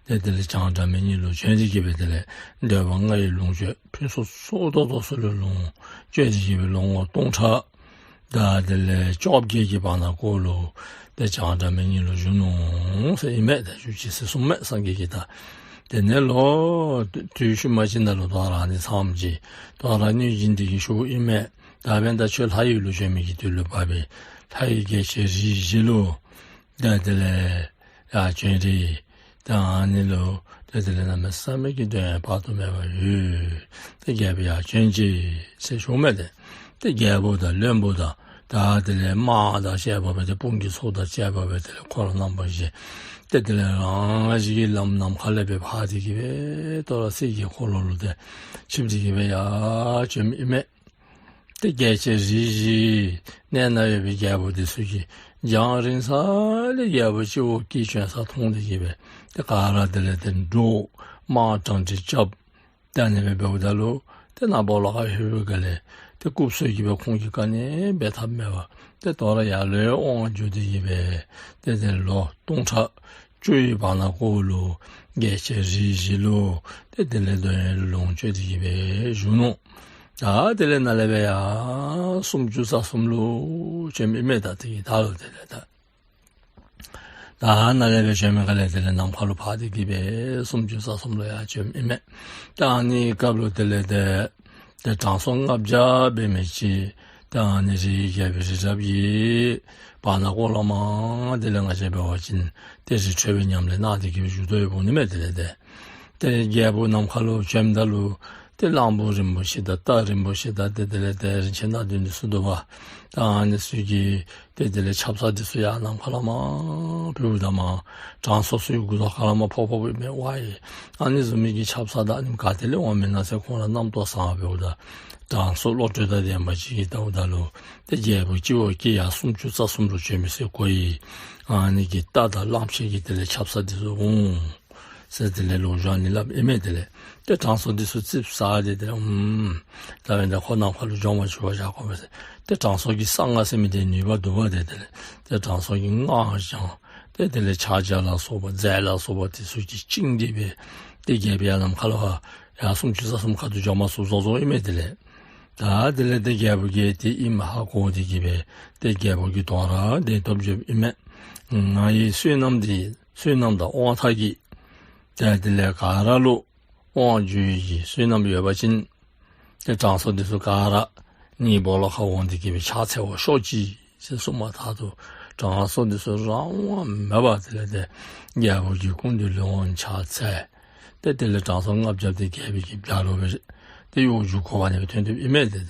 ཏེ་དེ་ལས་བྱང་སྒྲ་མི་སྙན་ལུ་བྱོན་ཏེ་གི་སྦེ་དེ་ལས་འདོད་པ་ལྔ་ཡི་ལོངས་སྤྱོད་ཕུན་སུམ་ཚོགས་ཏོག་ཏོ་ཚུ་ལུ་ལོངས་སྤྱོད་དེ་གི་སྦེ་ལོ་ངོ་སྟོང་ཕྲག་ད་དེ་ལས་བཅོ་བརྒྱད་ཀྱི་བར་ན་གུ་ལུ་ཏེ་བྱང་སྒྲ་མི་སྙན་ལུ་བཞུགས་ནུག་ཟེར་ཨིན་མས། ཏེ་བཞུགས་ཅི་ཟེར་གསུངམ་མས་སངས་རྒྱས་ཀྱིས། ད་དེ་ནས་ལོ་དུས་ཤུལ་མ་ཅིག་ནང་ལུ་དོ་རུང་ཨ་ནི་ཚངས་པའི་དོ་རུང་གནོད་སྦྱིན་དེ་གིས་ཞུཝ་ཨིན་མས། ད་དཔེར་ན་ད་ཁྱོད་ལྷ་ཡུལ་ལུ་བྱོན་མི་གི་དུས་ལུ་བབ་པས། ལྷ་ཡུལ་རྒྱལ་ཆེན་རིགས་བཞི་ལུ་ད་དེ་ལས་ཡར་བྱོན་ཏེ་ད་ཨ་ནི་ལུ་ད་དེ་ལས་གནམ་མེད་ས་མེད་ཀྱི་དོན་དཔག་ཏུ་མེད་པ་ཡོད། ཏེ་རྒྱལ་པོ་ཡར་བྱོན་ཅིག་ཟེར་ཞུཝ་མས། ཏེ་ཏེ་རྒྱལ་པོ་དང་བློན་པོ་དང་ད་དེ་ལས་དམག་དང་བཅས་པ་སྦེ་ཏེ་དཔུང་གི་ཚོགས་དང་བཅས་པ་སྦེ་དེ་ལས་འཁོར་རྣམ་པ་བཞི་ཏེ་དེ་ལས་རང་བཞིན་གྱིས་ལམ་ནམ་མཁའ་ལས་སྦེ་འཕགས་ཏེ་གི་སྦེ་དོ་རུང་གསེར་གྱི་འཁོར་ལོ་ལུ་ཏེ་ཆིབས་ཏེ་གི་སྦེ་ཡར་བྱོནམ་ཨིན་མས། ཏེ་རྒྱལ་ཆེན་རིགས་བཞི་གནས་ནང་ཡོད་པའི་རྒྱལ་པོ་དེ་ཚུ་གིས་རྒྱང་རིང་ས་ལས་རྒྱལ་པོ་སྤྱི་བོ་སྐྱེས་བྱོན་ས་མཐོང་སྟེ་གི་སྦེ་ཏེ་ག་ར་དེ་ལས་ཏེ་འདྲོག། དམག་དྲང་ཁྲིད་རྐྱབ། ད་ཨ་ནི་སྦེ་འབདཝ་ད་ལུ་ཏེ་ནཱ་སྦོ་ལོགས་ཁར་ལྷོད་པའི་སྒང་ལས་ཏེ་སྐུ་བསོད་ཀྱིས་སྦེ་ཁོང་གི་བཀའ་ནི་འབད་ཐབས་མེད་པར་ཏེ་དོ་རུང་ཡར་ལས་འོང་འགྱོ་སྟེ་གི་སྦེ་ཏེ་ཏེ་ལོ་སྟོང་ཕྲག་བཅུ་ཡི་བར་ན་གུ་ལུ་རྒྱལ་ཆེན་རིགས་བཞི་ལུ་ཏེ་དེ་ལས་དོན་ལོངས་སྤྱོད་དེ་གི་སྦེ་བཞུགས་ནུག། ད་དེ་ལས་ནཱ་ལས་སྦེ་ཡར་སུམ་ཅུ་རྩ་གསུམ་ལུ་བྱོནམ་ཨིན་མས། ད་དེ་གི་ད་ལུ་དེ་ལས་ད་ད་ནཱ་ལས་སྦེ་བྱོན་མི་སྒང་ལས་དེ་ལས་ནམ་མཁའ་ལུ་འཕགས་ཏེ་གི་སྦེ་སུམ་ཅུ་རྩ་གསུམ་ལུ་ཡར་བྱོནམ་ཨིན་མས། ད་ཨ་ནི་སྐབས་ལུ་དེ་ལས་ཏེ་ཏེ་དྲང་སྲོང་ལྔ་བརྒྱ་འབད་མི་ཅིག་ད་ཨ་ནི་རིའི་རྒྱལ་པོའི་རི་རབ་ཀྱི་བར་ན་གུ་ལུ་མར་དེ་ལས་ང་བཅས་འབད་བ་ཅིན་ཏེ་རི་ཁྲོད་པའི་ཉམས་ལེན་གནང་སྟེ་གི་སྦེ་བཞུགས་དོ་ཡོདཔ་འོང་ནི་མས། དེ་ལས་ཏེ་ཏེ་རྒྱལ་པོ་ནམ་མཁའ་ལུ་བྱོནམ་ད་ལུ་ ཏེ་གླང་པོ་རིན་པོ་ཆེ་དང་སྟག་རིན་པོ་ཆེ་དང་ཏེ་དེ་ལས་ཏེ་རིན་ཆེན་སྣ་བདུན་འདི་ཚུ་འདུག་པ། ད་ཨ་ནི་ཚུ་གིས་ཏེ་དེ་ལས་ཆབ་གསང་འདི་ཚུ་ཡར་ནམ་མཁའ་ལུ་མར་ཕུལཝ་ད་མར་དྲང་སྲོང་ཚུ་གི་མགུ་ཏོ་ཁ་ལས་མར་ཕོག་ཕོགཔ་ཨིན་མས། ཝའི་ཨ་ནི་བཟུམ་མའི་གི་ཆབ་གསང་ད་ཨ་ནི་ག་ཏེ་ལས་འོངམ་ཨིན་ན་ཟེར་ཁོང་ར་རྣམ་རྟོག་ཟ་བར་འབདཝ་ད་དྲང་སྲོང་བློ་གྲོས་དང་ལྡན་པ་ཅིག་གིས་བལྟཝ་ད་ལུ་ཏེ་རྒྱལ་པོ་སྤྱི་བོ་སྐྱེས་ཡར་སུམ་ཅུ་རྩ་གསུམ་ལུ་བྱོན་མི་ཟེར་གོ་ཡི། ཨ་ནི་གི་རྟ་དང་གླང་ཆེན་གྱི་དེ་ལས་ཆབ་གསང་འདི་ཚུ་འོང་ཟེར་དེ་ལས་ལོ་རྒྱུས་ཨ་ནི་སླབ་ཨིན་མས། དེ་ལས་ཏེ་དྲང་སྲོང་འདི་ཚུ་ཙིགཔ་ཟ་སྟེ་དེ་ལས་ཨུམ་ད་འབདན་ད་ཁོ་ནམ་མཁའ་ལུ་འགྱོ་མ་བཅུག་པར་བཞག་དགོ་པས་ཟེར། ཏེ་དྲང་སྲོང་གི་གསང་སྔགས་ཟེར་མི་འདི་ནུས་པ་འདུག་པ། ཏེ་དེ་ལས་ཏེ་དྲང་སྲོང་གི་སྔགས་བགྱང་སྟེ་དེ་ལས་ཕྱག་རྒྱ་ལ་སོགས་པ་རྫས་ལ་སོགས་པ་འདི་ཚུ་གིས་བཅིངས་ཏེ་སྦེ་ཏེ་རྒྱལ་པོ་ཡར་ནམ་མཁའ་ལུ་ཡར་སུམ་ཅུ་རྩ་གསུམ་ཁ་ཐུག་འགྱོ་མ་ཚུགསཔ་བཟོ་བཟོཝ་ཨིན་མས། དེ་ལས་ད་དེ་ལས་ཏེ་རྒྱལ་པོ་གིས་དེ་ཨིནམ་ཧ་གོ་སྟེ་གི་སྦེ་ཏེ་རྒྱལ་པོ་གིས་དོ་རུང་གདན་ཐོབ་བྱོནམ་ཨིན་མས། ང་ཡི་བསོད་ནམས་འདི་བསོད་ནམས་དང་དབང་ཐང་གིས་ཏེ་དེ་ལས་ག་ར་ལུ་དབང་བསྒྱུར་ནི་གི་བསོད་ནམས་ཡོད་པ་ཅིན་ཏེ་དྲང་སྲོང་འདི་ཚུ་ག་ར་ངེའི་སྦོ་ལོགས་ཁར་འོང་སྟེ་གི་སྦེ་ཕྱག་འཚལ་བར་ཤོག་ཅིག་ཟེར་གསུངམ་ད་ལུ་དྲང་སྲོང་འདི་ཚུ་རང་དབང་མེད་པར་དེ་ལས་ཏེ་རྒྱལ་པོ་གི་སྐུ་མདུན་ལུ་འོང་ཕྱག་འཚལ། ཏེ་དེ་ལས་དྲང་སྲོང་ལྔ་བརྒྱ་དེ་རྒྱལ་པོ་གི་བྱ་རོག་སྦེ་ཏེ་གཡོག་རྒྱུག་དགོ་པ་ནི་སྦེ་ཐོན་ཐོནམ་ཨིན་མས། ཏེ་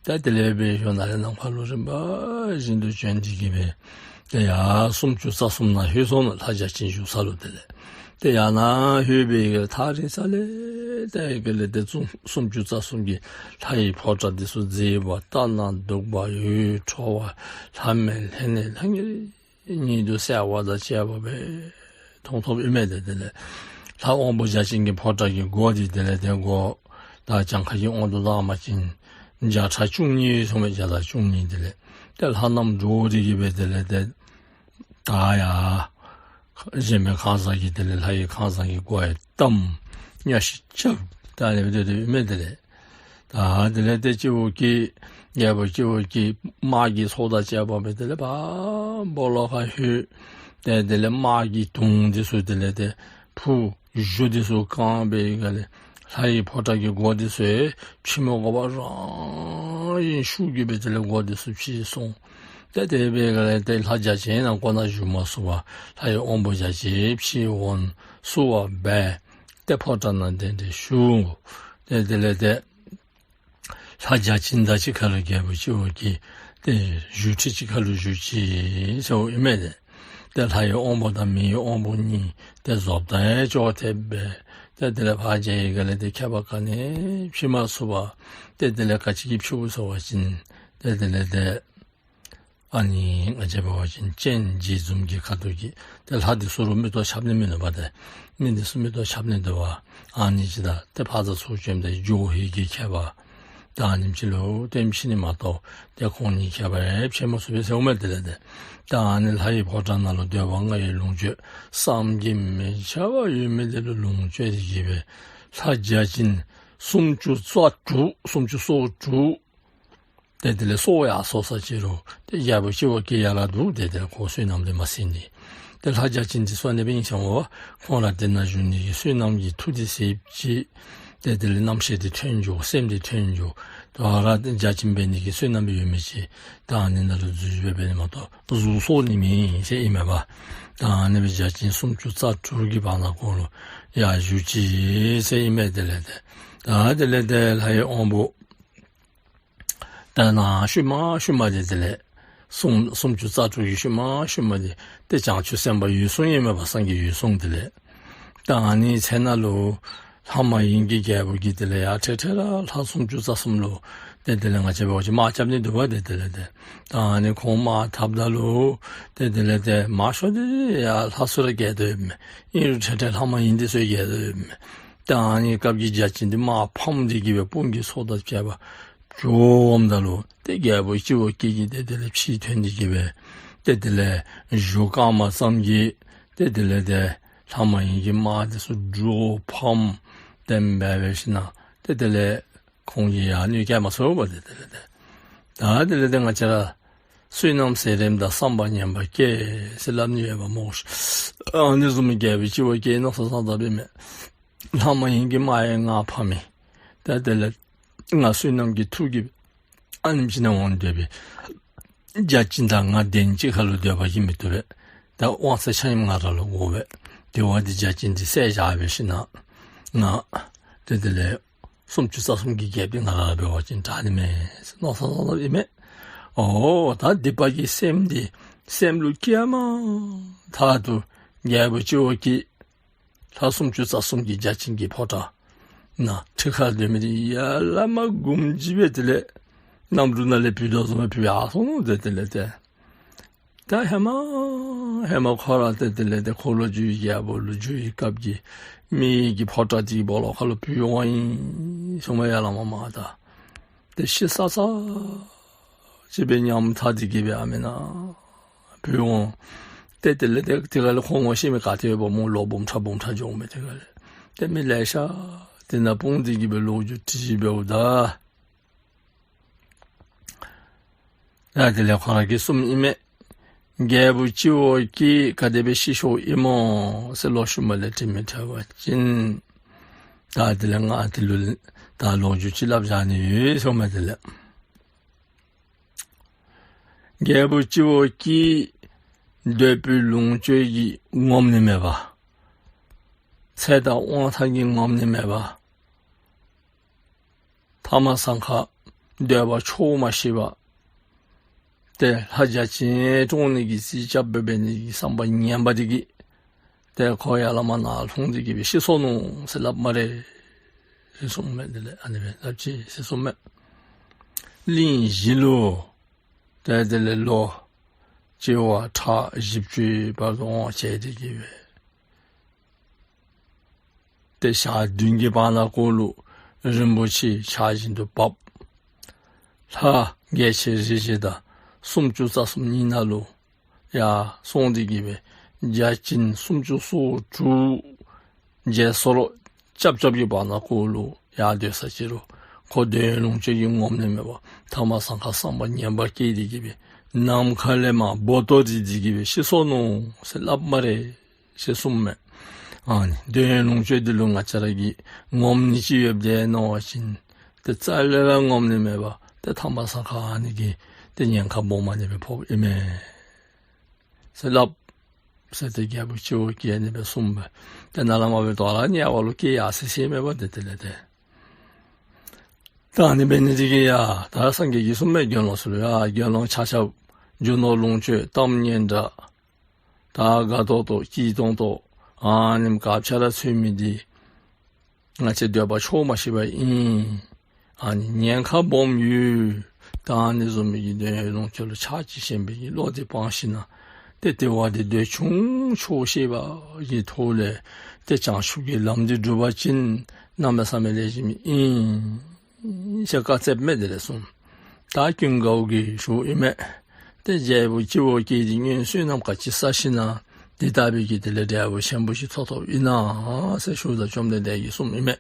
ཏེ་ཏེ་དེ་ལས་སྦེ་ཞུ་ནཱ་ལས་ནམ་མཁའ་ལུ་རིམ་པ་བཞིན་དུ་བྱོན་ཏེ་གི་སྦེ་ཏེ་ཡར་སུམ་ཅུ་རྩ་གསུམ་ནང་ལྷོད་སོང་ནུག། ལྷ་བརྒྱ་བྱིན་བཞུགས་ས་ལུ། དེ་ལས་ཏེ་ཡར་ནཱ་ལྷོད་པའི་གི་ཐག་རིང་ས་ལས་ཏེ་གི་ལས་ཏེ་སུམ་སུམ་ཅུ་རྩ་གསུམ་གྱི་ལྷ་ཡི་ཕོ་བྲང་འདི་ཚུ་མཛེས་པ་ལྟ་ན་སྡུག་པ་འོད་འཕྲོ་བ་ལྷམ་མེ་ལྷན་ནེ་ལྷང་ངེ་ཉིད་དུ་གསལ་བ་དང་བཅས་པ་སྦེ་མཐོང་ཐོབ་ཨིན་མས། ཏེ་དེ་ལས་ལྷ་དབང་པོ་བརྒྱ་བྱིན་གྱི་ཕོ་བྲང་གི་སྒོ་འདི་དེ་ལས་ཏེ་སྒོ་ད་གྱངས་ཁ་གི་དབང་དུ་བཏང་བ་ཅིན་བརྒྱ་ཕྲག་བཅུ་གཉིས་སོང་མས། བརྒྱ་ཕྲག་བཅུ་གཉིས། དེ་ལས་ཏེ་ལྷ་རྣམས་འདྲོགས་ཏེ་གི་སྦེ་དེ་ལས་ཏེ་ད་ཡ་གཞལ་མེད་ཁང་བཟང་གི་དེ་ལས་ལྷ་ཡི་ཁང་བཟང་གི་སྒོ་ཡང་བསྡམས། གཉའ་ཤིང་རྐྱབ། ད་ཨ་ནི་སྦེ་སྡོད་སྡོདཔ་ཨིན་མས། དེ་ལས་ད་དེ་ལས་ཏེ་སྤྱི་བོ་སྐྱེས་རྒྱལ་པོ་སྤྱི་བོ་སྐྱེས་དམག་གི་ཚོགས་དང་བཅས་པ་སྦེ་དེ་ལས་ཕར་སྦོ་ལོགས་ཁར་ལྷོད། ཏེ་དེ་ལས་དམག་གི་དུང་འདི་ཚུ་དེ་ལས་ཏེ་ཕུ། གཞུ་འདི་ཚུ་བཀང་བའི་སྒང་ལས་ལྷ་ཡི་ཕོ་བྲང་གི་སྒོ་འདི་ཚུ་ཕྱེ་མི་དགོ་པར་རང་བཞིན་ཤུགས་ཀྱིས་སྦེ་དེ་ལས་སྒོ་འདི་ཚུ་ཕྱེ་སོང་། ཏེ་དེ་འབད་བའི་སྒང་ལས་ཏེ་ལྷ་བརྒྱ་བྱིན་ནང་ཁོ་ན་བཞུགས་མ་ཚུགས་པར་ལྷ་ཡི་དབང་པོ་བརྒྱ་བྱིན་ཕྱིར་འོང་བསུ་བ་འབད། ཏེ་ཕོ་བྲང་ནང་གདན་འདྲེན་ཞུ། ཏེ་དེ་ལས་ཏེ་ལྷ་བརྒྱ་བྱིན་དང་གཅིག་ཁར་ལུ་རྒྱལ་པོ་སྤྱི་བོ་སྐྱེས་ཏེ་བཞུགས་ཁྲི་གཅིག་ཁར་ལུ་བཞུགས་ཅི་ཟེརཝ་ཨིན་མས། ཏེ་ཏེ་ལྷ་ཡི་དབང་པོ་དང་མི་ཡི་དབང་པོ་གཉིས་ཏེ་བཟོ་ལྟ་ཡང་ཅོག་འཐདཔ་སྦེ་ཏེ་དེ་ལས་ཕར་མཇལ་བའི་སྒང་ལས་ཏེ་ཁྱད་པར་ག་ནི་ཕྱེ་མ་ཚུགས་པར་ཏེ་དེ་ལས་ག་ཅི་གིས་ཕྱེཝ་ཟེར་བ་ཅིན་ཏེ་དེ་ལས་ཏེ་ཨ་ནི་ང་བཅས་འབད་བ་ཅིན་སྤྱན་འབྱེད་འཛུམ་གྱི་ཁ་ཐུག་གི་ཏེ་ལྷ་འདི་ཚུ་རུང་མིག་ཏོ་རྐྱབ་ནི་མིན་ནུག་པ། ཏེ་མི་འདི་ཚུ་མིག་ཏོ་རྐྱབ་ནི་འདུག་པ། ཨ་ནི་ཅིག་དང་ཏེ་ཕར་ཚུར་བྱོནམ་ད་འགྱོ་ནི་གི་ཁྱད་པར་ད་ཨ་ནེམ་ཅིག་ལུ་ཏེ་ཕྱེ་ནི་མ་གཏོགས་ཏེ་ཁོང་གཉིས་ཁྱད་པར་ཕྱེ་མ་ཚུགས་པས་ཟེརཝ་མས། དེ་ལས་ཏེ་ད་ཨ་ནི་ལྷ་ཡི་ཕོ་བྲང་ནང་ལུ་སྡོད་པ་ང་ཡི་ལོངས་སྤྱོད་བསམ་གྱིས་མི་ཁྱབ་པ་ཡོད་མི་དེ་ལུ་ལོངས་སྤྱོད་དེ་གི་སྦེ་ལྷ་བརྒྱ་བྱིན་སུམ་ཅུ་རྩ་དྲུག་སུམ་ཅུ་སོ་དྲུག་ཏེ་དེ་ལས་སོ་ཡར་སོ་ས་ཅིག་རུང་ཏེ་རྒྱལ་པོ་སྤྱི་བོ་སྐྱེས་ཡར་ལ་འདུག། ཏེ་དེ་ལས་ཁོ་བསོད་ནམས་དེ་མ་ཟད་ནི། ཏེ་ལྷ་བརྒྱ་བྱིན་འདི་ཚུ་ཨ་ནི་སྦེ་ཨིན་ཙང་འོ་ཁོང་ར་དེ་ནང་བཞུགས་ནི་གི་བསོད་ནམས་ཀྱི་མཐུ་དེ་ཟད་ཅི། ཏེ་དེ་ལས་རྣམ་ཤེས་དེ་ཐོན་འགྱོ། སེམས་དེ་ཐོན་འགྱོ། ད་རུང་ཏེ་བརྒྱ་བྱིན་འབད་ནི་གི་བསོད་ནམས་ཡོད་མི་ཅིག་ད་ཨ་ནི་ནང་ལུ་འཛུལ་འབད་འབད་ནི་མ་གཏོགས་གཟུགས་སོར་ནི་མེད་ཟེར་ཨིན་མས་པ། ད་ཨ་ནི་སྦེ་བརྒྱ་བྱིན་སུམ་ཅུ་རྩ་དྲུག་གི་བར་ན་ཁོང་ལུ་ཡར་བཞུགས་ཅི་ཟེར་ཨིན་མས། དེ་ལས་ཏེ་ད་དེ་ལས་ཏེ་ལྷ་ཡི་དབང་པོ་ད་ནཱ་ཤུལ་མ་ཤུལ་མ་དེ་དེ་ལས་སུམ་སུམ་ཅུ་རྩ་དྲུག་གི་ཤུལ་མ་ཤུལ་མ་དེ་ཏེ་བྱང་ཆུབ་སེམས་དཔའ་འོད་སྲུང་ཨིན་མས་པ། སངས་རྒྱས་འོད་སྲུང་དེ་ལས་ད་ཨ་ནི་ཚེ་ནང་ལུ་ལྷ་མ་ཡིན་གྱི་རྒྱལ་པོ་གིས་དེ་ལས་ཡར་འཕྲལ་འཕྲལ་ར་ལྷ་སུམ་ཅུ་རྩ་གསུམ་ལུ་ཏེ་དེ་ལས་ང་བཅས་འབད་བ་ཅིན་དམག་རྐྱབ་ནི་འདུག་པ། ཏེ་དེ་ལས་ཏེ་ད་ཨ་ནི་ཁོང་དམག་འཐབ་ད་ལུ་ཏེ་དེ་ལས་ཏེ་མང་ཤོས་དེ་ཡར་ལྷ་ཚུ་ར་རྒྱལ་དོ་ཡོདཔ་མས། ཨིན་རུང་འཕྲལ་འཕྲལ་ལྷ་མ་ཡིན་དེ་ཚུ་རྒྱལ་དོ་ཡོདཔ་མས། ད་ཨ་ནི་སྐབས་ཀྱི་བརྒྱ་བྱིན་དེ་དམག་ཕམ་སྟེ་གི་སྦེ་དཔུང་གི་ཚོགས་དང་བཅས་པ་འགྱོཝ་ད་ལུ་ཏེ་རྒྱལ་པོ་སྤྱི་བོ་སྐྱེས་ཀྱིས་ཏེ་དེ་ལས་ཕྱིར་ཐོན་ཏེ་གི་སྦེ་ཏེ་དེ་ལས་གཞུ་བཀང་མ་ཙམ་གྱིས་ཏེ་དེ་ལས་ཏེ་ལྷ་མ་ཡིན་གྱི་དམག་དེ་ཚུ་འདྲོག་ཕམ་ཏེ་འབད་འབད་ཞིནམ་ལས་ཏེ་དེ་ལས་ཁོང་གིས་ཡང་གནོད་བཀལ་མ་ཚུགས་པས། ཏེ་དེ་ལས་ཏེ་ད་དེ་ལས་ཏེ་ང་བཅས་ར་བསོད་ནམས་ཟད་རནམ་དང་བསམ་པ་ངན་པ་སྐྱེ་ཟེར་སླབ་ནི་ཡོདཔ་སྨོ་ཤིག། ཨ་ནི་བཟུམ་རྒྱལ་པོ་སྤྱི་བོ་སྐྱེས་མནོ་བསམ་བཏང་དཔ་མས། ལྷ་མ་ཡིན་གྱི་དམག་ཡང་ང་ཕམ་ཡི། ད་དེ་ལས་ང་བསོད་ནམས་ཀྱི་མཐུ་གིས་ཨ་ནེམ་ཅིག་ནང་འོང་སྡོད་པའི་བརྒྱ་བྱིན་དང་ང་གདན་གཅིག་ཁར་ལུ་སྡོད་པ་ཅིན་མི་བཏུབ་པས། ད་དབང་ཚད་ཆ་མཉམ་ང་ར་ལུ་དགོ་པས། དེ་བ་འདི་བརྒྱ་བྱིན་འདི་བསད་བཞག་འབད་ཞིནམ་ལས་ང་ཏེ་དེ་ལས་ སུམ་ཅུ་རྩ་གསུམ་གྱི་རྒྱལཔོ་འདི་ང་ར་འབད་བ་ཅིན་དྲག་ནི་མས་ཟེར་མནོ་བསམ་བཏང་བཏངམ་ཨིན་མས། ཨོ་ད་སྡིག་པ་གི་སེམས་འདི་སེམས་ལུ་སྐྱེས་མ་ཐག་ཏུ་རྒྱལཔོ་སྤྱི་བོ་སྐྱེས། ལྷ་སུམ་ཅུ་རྩ་གསུམ་གྱི་བརྒྱ་བྱིན་གྱི་ཕོ་བྲང་ནང་ཁྲི་ཁར་སྡོད་མི་འདི་ཡར་ལས་མར་འགུམ་ཅིག་སྦེ་དེ་ལས་གནམ་གྲུ་ནང་ལས་བུད་དོ་བཟུམ་སྦེ་བུད་ཡར་སོང་ནུག། ཏེ་དེ་ལས་ཏེ་ད་ཧེ་མ་ཧེ་མ་ཁོ་ར་ཏེ་དེ་ལས་ཏེ་འཁོར་ལོས་སྒྱུར་བའི་རྒྱལ་པོ་ལུ་འགྱུར་བའི་སྐབས་ཀྱི་མི་གི་ཕོ་བྲང་དེ་གི་སྦོ་ལོགས་ཁ་ལུ་བུད་འོང་ཡི་ཟེར་མས། ཡར་ལས་མར་མར་ད་ཏེ་ཤི་ས་ས་ཅིག་སྦེ་ཉམ་ཐག་སྟེ་གི་སྦེ་ཨ་མེན་ན་བུད་འོང་། ཏེ་དེ་ལས་ཏེ་དེ་ཁ་ལས་ཁོ་ངོ་ཤེས་མི་ག་ཏེ་ཡོདཔ་སྨོ། ལོ་འབུམ་ཕྲག་འབུམ་ཕྲག་འགྱོཝ་མས། དེ་ཁ་ལས་ཏེ་མི་ལེ་ཤ་དེ་ནང་སྤུངས་ཏེ་གི་སྦེ་ལོ་རྒྱུས་དྲི་ཞིབ་འབདཝ་ད་ཡ་དེ་ལས་ཁོ་ར་གིས་གསུངམ་ཨིན་མས། རྒྱལ་པོ་སྤྱི་བོ་སྐྱེས་ག་དེ་སྦེ་ཤི་སོཔ་ཨིན་མོ་ཟེར་ལོག་ཞུ་མི་ལས་དྲི་མི་འཐད་པ་ཅིན་ད་དེ་ལས་ང་དེ་ལུ་ད་ལོ་རྒྱུས་ཅིག་སླབ་བཞག་ནི་ཡོད་ཟེར་མས། དེ་ལས་རྒྱལ་པོ་སྤྱི་བོ་སྐྱེས་འདོད་པའི་ལོངས་སྤྱོད་ཀྱིས་ངོམས་ནི་མེད་པ། ཚེ་དང་དབང་ཐང་གིས་ངོམས་ནི་མེད་པ། ཐ་མ་སང་ཁ་འདོད་པ་ཆོག་མ་ཤེས་པ། ཏེ་ལྷ་བརྒྱ་བྱིན་བཀྲོངས་ནི་གི་རྩིས་རྐྱབ་འབད་ནི་གི་བསམ་པ་ངན་པ་དེ་གིས་ཏེ་ཁོ་ཡར་ལས་མར་ནཱ་ལྷུང་སྟེ་གི་སྦེ་ཤི་སོ་ནུག་ཟེར་སླབ་སྨ་རེ་ཟེར་གསུངམ་མས། དེ་ལས་ཨ་ནི་སྦེ་སླབ་ཅི་ཟེར་གསུངམ་མས། གླིང་བཞི་ལུ་ཏེ་དེ་ལས་ལོ་བྱེ་བ་ཕྲག་བཞི་བཅུའི་བར་དུ་དབང་བྱས་ཏེ་གི་སྦེ་ཏེ་ཞག་བདུན་གྱི་བར་ན་ཀོ་ལུ་རིན་པོ་ཆེ་ཆར་བཞིན་དུ་བབས། ལྷ་རྒྱལ་ཆེན་རིགས་བཞི་དང་སུམ་ཅུ་རྩ་གསུམ་གཉིས་ནང་ལུ་ཡར་སོང་སྟེ་གི་སྦེ་བརྒྱ་བྱིན་སུམ་ཅུ་སོ་དྲུག་བརྒྱད་སོ་རོ་རྐྱབ་རྐྱབ་ཀྱི་བར་ན་ཀོ་ལུ་ཡར་སྡོད་ས་ཅིག་རུང་ཁོ་འདོད་ཡོན་ལོངས་སྤྱོད་ཀྱིས་ངོམས་ནི་མེད་པར་ཐ་མ་སང་ཁ་བསམ་པ་ངན་པ་སྐྱེས་ཏེ་གི་སྦེ་ནམ་མཁའ་ལས་མར་སྦོ་ཏོ་རིལ་ཏེ་གི་སྦེ་ཤི་སོ་ནུག་ཟེར་སླབ་སྨ་རེ་ཟེར་གསུངམ་མས། ཨ་ནི་འདོད་ཡོན་ལོངས་སྤྱོད་འདི་ལུ་ང་བཅས་ར་གིས་ངོམས་ནི་ཅིག་ཡོདཔ་དེ་མནོ་བ་ཅིན་ཏེ་རྩ་ལས་ར་ངོམས་ནི་མེད་པར་ཏེ་ཐ་མ་སང་ཁ་ཨ་ནི་གིས་ཏེ་ཉེན་ཁ་སྦོམ་ཨ་ནི་སྦེ་ཕོགཔ་ཨིན་མས་ཟེར་སླབ་ཟེར་ཏེ་རྒྱལ་པོ་སྤྱི་བོ་སྐྱེས་ཨ་ནི་སྦེ་གསུངས་པས། ཏེ་ནཱ་ལས་མར་སྦེ་དོ་རུང་དམྱལ་བ་ལུ་སྐྱེ་ཡར་སི་སི་མེད་པར་ཏེ་དེ་ལས་ཏེ་ད་ཨ་ནི་འབད་ནི་དེ་གིས་ཡ་ད་སངས་རྒྱས་ཀྱིས་གསུངས་མས། དགེ་སློང་ཚུ་ལུ་ཡ་དགེ་སློང་ཆ་ཁྱབ་རྒྱུ་ནོར་ལོངས་སྤྱོད་གཏམ་སྙན་གྲགས་ད་དགའ་ཏོག་ཏོ་སྐྱིད་ཏོང་ཏོ་ཨ་ནེམ་ག་ཅི་ར་འཚོལ་མི་འདི་ང་བཅས་འདོད་པ་ཆོག་མ་ཤེས་པ་ཨིན། ཨ་ནི་ཉེན་ཁ་སྦོམ་ཡོད། ད་ཨ་ནི་བཟུམ་མའི་གི་འདོད་ཡོན་ལོངས་སྤྱོད་ལུ་ཆགས་ཅིག་ཞེན་པའི་གི་བློ་འདི་སྤང་ཞིན་ན་ཏེ་དེ་བ་འདི་འདོད་ཆུང་ཆོག་ཤེས་པ་གི་ཐོག་ལས་ཏེ་བྱང་ཆུབ་ཀྱི་ལམ་འདི་སྒྲུབ་པ་ཅིན་གནམ་མེད་ས་མེད་ལེགས་ཤོམ་ཨིན་ཟེར་བཀའ་སྩལཝ་མས། དེ་ལས་གསུངས། ད་ཀུན་དགའ་བོ་གིས་ཞུཝ་ཨིན་མས། ཏེ་རྒྱལ་པོ་སྤྱི་བོ་སྐྱེས་འདི་སྔོན་བསོད་ནམས་ག་ཅི་བསགས་ཞིན་ན་དེ་ལྟ་བུའི་གི་དེ་ལས་འབྲས་བུ་ཆེན་པོ་ཞིག་ཐོབ་ཐོབཔ་ཨིན་ན་ཟེར་ཞུཝ་ད་བཅོམ་ལྡན་འདས་ཀྱིས་གསུངམ་ཨིན་མས།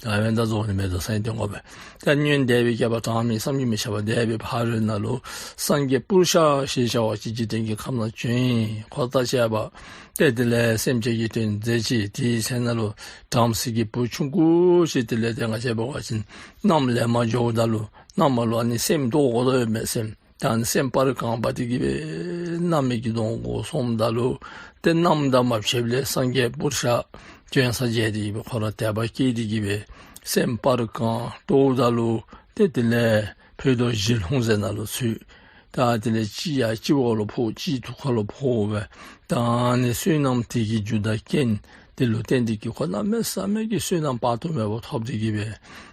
ད་འབདན་ད་རྫོགས་ནི་མས་དོ་ཟེར་ཏེ་འོང་པས། ད་སྔོན་འདས་པའི་བསྐལ་པ་གྲངས་མེད་བསམ་གྱིས་མི་ཁྱབ་པ་འདས་པའི་ཕ་རོལ་ན་ལུ་སངས་རྒྱས་པུ་རུ་ཤ་ཞེས་བྱ་བ་ཅིག་འཇིག་རྟེན་གྱི་ཁམས་ན་བྱོན་ཡི། ཁོ་དང་བཅས་པ་ཏེ་དེ་ལས་སེམས་ཅན་གྱི་དོན་མཛད་ཅི། དེའི་ཚེ་ན་ལུ་བྲམ་ཟེ་གི་བུ་ཆུང་ཀུ་ཅིག་དེ་ལས་ཏེ་ང་བཅས་འབད་བ་ཅིན་གནམ་ལས་མར་འགྱོཝ་ད་ལུ་གནམ་ལུ་ཨ་ནི་སྲནམ་འདོགས་དགོ་དོ་ཡོདཔ་མས་སྲནམ། ད་ཨ་ནི་སྲནམ་སྤར་གང་འབག་སྟེ་གི་སྦེ་གནམ་མེད་ཀྱི་དོང་གུ་སོངམ་ད་ལུ་ཏེ་གནམ་དང་མ་ཕྱདཔ་ལས་སངས་རྒྱས་པུ་རུ་ཤ་བྱོན་ས་མཇལ་ཏེ་གི་སྦེ་ཁོ་ར་དད་པ་སྐྱེས་ཏེ་གི་སྦེ་སྲནམ་སྤར་གང་འདོགསཔ་ད་ལུ་ཏེ་དེ་ལས་ཕུད་རྡོག་བཞི་ལྷུང་བཟེད་ནང་ལུ་ཚུད། ད་དེ་ལས་གཅིག་ཡར་སྤྱི་བོ་ལུ་ཕོག་གཅིག་ཐུགས་ཁ་ལུ་ཕོག་སྦེ་ད་ཨ་ནི་བསོད་ནམས་དེ་གི་རྒྱུ་དང་རྐྱེན་དེ་ལུ་བརྟེན་ཏེ་གི་ཁོ་གནམ་མེད་ས་མེད་ཀྱི་བསོད་ནམས་དཔག་ཏུ་མེད་པ་ཐོབ་སྟེ་གི་སྦེ་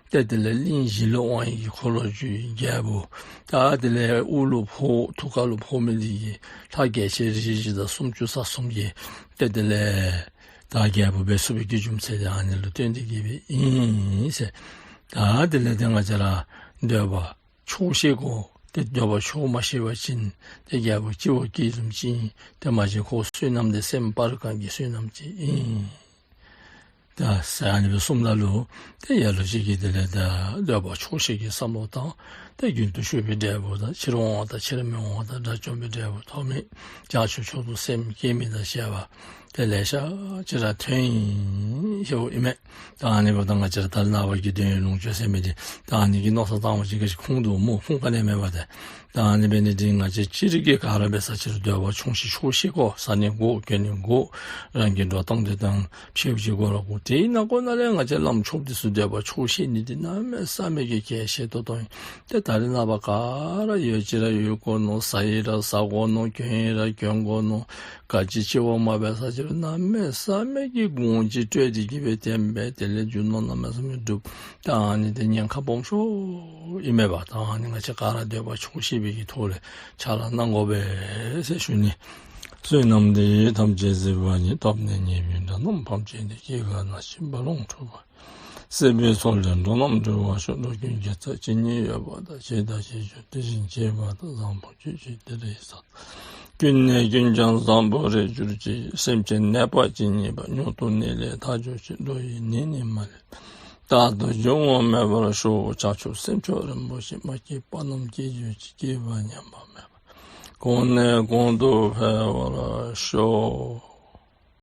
ཏེ་དེ་ལས་གླིང་བཞི་ལུ་དབང་བའི་གི་འཁོར་ལོས་སྒྱུར་བའི་རྒྱལ་པོ། ད་དེ་ལས་དབུ་ལུ་ཕོག་ཐུགས་ཁ་ལུ་ཕོག་མི་འདི་གིས་ལྷ་རྒྱལ་ཆེན་རིགས་བཞི་དང་སུམ་ཅུ་རྩ་གསུམ་གྱིས་ཏེ་དེ་ལས་ད་རྒྱལ་པོ་འབད་ཚུགས་པའི་གི་རྒྱུ་མཚན་དེ་ཨ་ནི་ལུ་བརྟེན་ཏེ་གི་སྦེ་ཨིན་ཟེར། ད་དེ་ལས་ཏེ་ང་བཅས་ར་འདོད་པ་ཆོག་ཤེས་དགོ། ཏེ་འདོད་པ་ཆོག་མ་ཤེས་པ་ཅིན་ཏེ་རྒྱལ་པོ་སྤྱི་བོ་སྐྱེས་བཟུམ་ཅིག་ཨིན། ཏེ་མ་གཞི་ཁོ་བསོད་ནམས་དེ་སྲནམ་སྤར་གང་གི་བསོད་ནམས་ཅིག་ཨིན། ད་ཟེར་ཨ་ནི་སྦེ་གསུངམ་ད་ལུ་ཏེ་ལ་ལུ་ཅིག་གིས་དེ་ལས་ད་འདོད་པ་ཆོག་ཤེས་ཀྱི་བསམ་བློ་བཏང་། ཏེ་རྒྱུན་དུ་ཞུགས་པའི་འབྲས་བུ་དང་ཕྱིར་འོང་བ་དང་ཕྱིར་མི་འོང་བ་དང་དགྲ་བཅོམ་པའི་འབྲས་བུ་ཐོབ་མི་བྱང་ཆུབ་མཆོག་ཏུ་སེམས་བསྐྱེད་མི་དང་བཅས་པ་ཏེ་ལེ་ཤ་ཅིག་ར་ཐོན་ཡི། ཟེརཝ་ཨིན་མས། ད་ཨ་ནི་འབདཝ་ད་ང་བཅས་ར་ད་རེས་ནངས་པ་གི་འདོད་ཡོན་ལོངས་སྤྱོད་ཟེར་མི་འདི་ད་ཨ་ནི་གི་མནོ་བསམ་བཏང་བ་ཅིན་ག་ཅི་ཁུངས་འདུག་སྨོ། ཁུངས་ག་ནི་ཡང་མེད་པ་ཏེ། ད་ཨ་ནི་འབད་ནི་འདི་ང་བཅས་སྤྱིར་གྱིས་ག་ར་འབད་ས་ཅིག་རུང་འདོད་པ་ཆུང་ཤོས་ཆོག་ཤེས་དགོ། བཟའ་ནི་དགོ། གྱོན་ནི་དགོ། རང་གི་འགྲོ་སྟངས་འདི་དང་ཕྱདཔ་ཅིག་དགོ་ར་དགོ། དེའི་ནང་འཁོད་ནང་ལས་ང་བཅས་བླམ་ཆོསཔ་འདི་ཚུ་འདོད་པ་ཆོག་ཤེས་ནི་འདི་གནམ་མེད་ས་མེད་ཀྱི་གལ་ཆེ་ཏོག་ཏོ་ཨིན། ཏེ་ད་རེས་ནངས་པ་ག་ར་ཡོད་ཅི་ར་ཡོད་དགོ་མནོ། བཟའ་ཡི་ར་བཟའ་དགོ་མནོ། གྱོན་ཡི་ར་གྱོན་དགོ་མནོ། ག་ཅི་ཅིག་འབད་མ་འབད་ས་ཅིག་རུང་གནམ་མེད་ས་མེད་ཀྱི་གོང་ཅིག་སྤྲོད་དེ་གིས་སྦེ་དེ་སྦེ་དེ་ལས་རྒྱུ་ནོར་གནམ་མེད་ས་མེད་སྒྲུབ། ད་ཨ་ནི་འདི་ཉེན་ཁ་སྦོམ་ཤོས་ཨིན་མས་པ། ད་ཨ་ནི་ང་བཅས་ག་ར་འདོད་པ་ཆོག་ཤེས་པའི་གི་ཐོག་ལས་ཕྱག་ལཱ་གནང་དགོ་པས་ཟེར་ཞུ་ནི། བསོད་ནམས་འདི་ཡིས་ཐམས་ཅད་གཟིགས་པ་ཉིད། ཐོབ་ནས་ཉེས་པའི་དགྲ་རྣམས་ཕམ་བྱས་ཏེ། སྐྱེ་རྒ་ན་འཆིའི་རྦ་ཀློང་འཁྲུགས་པ། སྲིད་པའི་མཚོ་ལས་འགྲོ་རྣམས་སྒྲོལ་བར་ཤོག། འགྲོ་ཀུན་དགེ་རྩ་ཇི་སྙེད་ཡོད་པ་དང་། བྱས་དང་བྱེད་འགྱུར་དེ་བཞིན་བྱེད་པ་དང་། བཟང་པོ་ཇི་བཞིན་དེ་འདྲའི་ས་ཀུན་ནས་ཀུན་ཀྱང་བཟང་པོར་རེག་གྱུར་ཅིག། སེམས་ཅན་ནད་པ་ཇི་སྙེད་པ། མྱུར་དུ་ནད་ལས་ཐར་གྱུར་ཅིག། འགྲོ་ཡི་ནད་ནི་མ་ལུས་པ། རྟག་ཏུ་འབྱུང་བ་མེད་པར་ཤོག། བྱང་ཆུབ་སེམས་མཆོག་རིན་པོ་ཆེ། མ་སྐྱེས་པ་རྣམས་སྐྱེ་གྱུར་ཅིག། སྐྱེས་པ་ཉམས་པ་མེད་པར། གོང་ནས་གོང་དུ་འཕེལ་བར་ཤོག།